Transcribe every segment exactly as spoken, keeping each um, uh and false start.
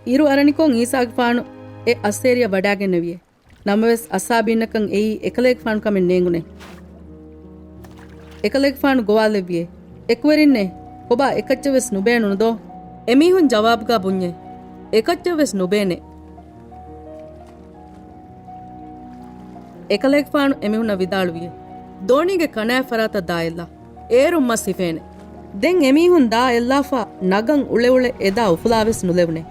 އިރު އަރަނިކޮށް އީސާގެފާނު އެ އައްސޭރިއަށް ވަޑާގެންނެވިއެ. ނަމަވެސް އަސްހާބީންނަކަށް އެއީ އެކަލޭގެފާނު ކަމެއް ނޭނގުނޭ. އެކަލޭގެފާނު ގޮވާލެއްވިއޭ. އެކުވެރިންނޭ، ކޮބާ އެކައްޗެއް ވެސް ނުބޭނުނު ދޯ؟ އެމީހުން ޖަވާބުގާ ބުންޏޭ، އެކައްޗެއް ވެސް ނުބޭނެ. އެކަލޭގެފާނު އެމީހުންނަށް ވިދާޅުވިއޭ، ދޯނީގެ ކަނާތް ފަރާތަށް ދާ އެއްލާ. އޭރުން މަސް ހިފޭނެ. ދެން އެމީހުން ދާ އެއްލާފަ ނަގަން އުޅެއުޅެ އެދާ އުފުލާވެސް ނުލެވުނޭ.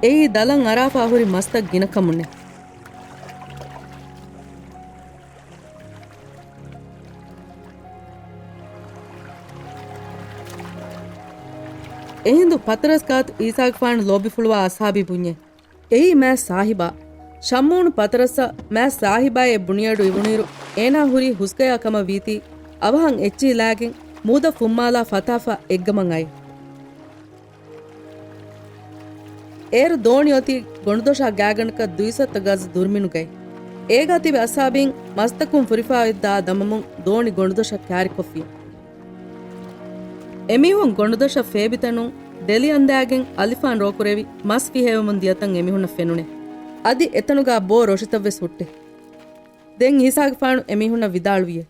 އެއީ ދަލަށް އަރާފަ ހުރި މަސްތައް ގިނަކަމުންނޭ. އެހިނދު ޕަތަރަސް ގާތު އީސާގެފާނު ލޯބިފުޅުވާ އަސްހާބީ ބުންޏޭ، އެއީ މާތް ސާހިބާ. ޝައްމޫނު ޕަތަރަސްއަށް މާތް ސާހިބާއޭ ބުނިއަޑު އިވުނުއިރު، އޭނާ ހުރީ ހުސްގަޔާ ކަމަށް ވީތީ، އަވަހަށް އެއްޗިހި ލާގެން މޫދަށް ފުއްމާލާ ފަތާފަ އެއްގަމަށް އައި. އޭރު ދޯނި އޮތީ ގޮނޑުދޮށާ ގާތްގަނޑަކަށް ދުއިސައްތަ ގަޒް ދުރުމިނުގައި. އޭގާ ތިބި އަސްހާބީން މަސްތަކުން ފުރިފާ އޮތް ދާ ދަމަމުން ދޯނި ގޮނޑުދޮށަށް ކާރިކޮށްފި. އެމީހުން ގޮނޑުދޮށަށް ފޭބިތަނުން ދެލި އަންދާގެން އަލިފާން ރޯކުރެވި މަސް ފިހެވެމުން ދިޔަތަން އެމީހުންނަށް ފެނުނެ. އަދި އެތަނުގާ ބޯ ރޮށިތައްވެސް ހުއްޓި. ދެން އީސާގެފާނު އެމީހުންނަށް ވިދާޅުވިއޭ،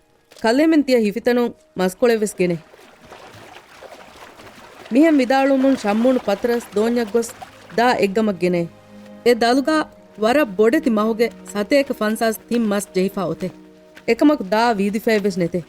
ކަލޭމެން ތިޔަ ހިފިތަނުން މަސްކޮޅެއްވެސް ގެނޭ. މިހެން ވިދާޅުވުމުން ޝައްމޫނު ޕަތަރަސް ދޯންޏަށް ގޮސް ދާ އެއްގަމަށް ގެނޭ. އެ ދަލުގާ ވަރަށް ބޮޑެތި މަހުގެ ސަތޭކަ ފަންސާސް ތިން މަސް ޖެހިފާ އޮތޭ. އެކަމަކު ދާ ވީދިފައެއްވެސް ނެތޭ.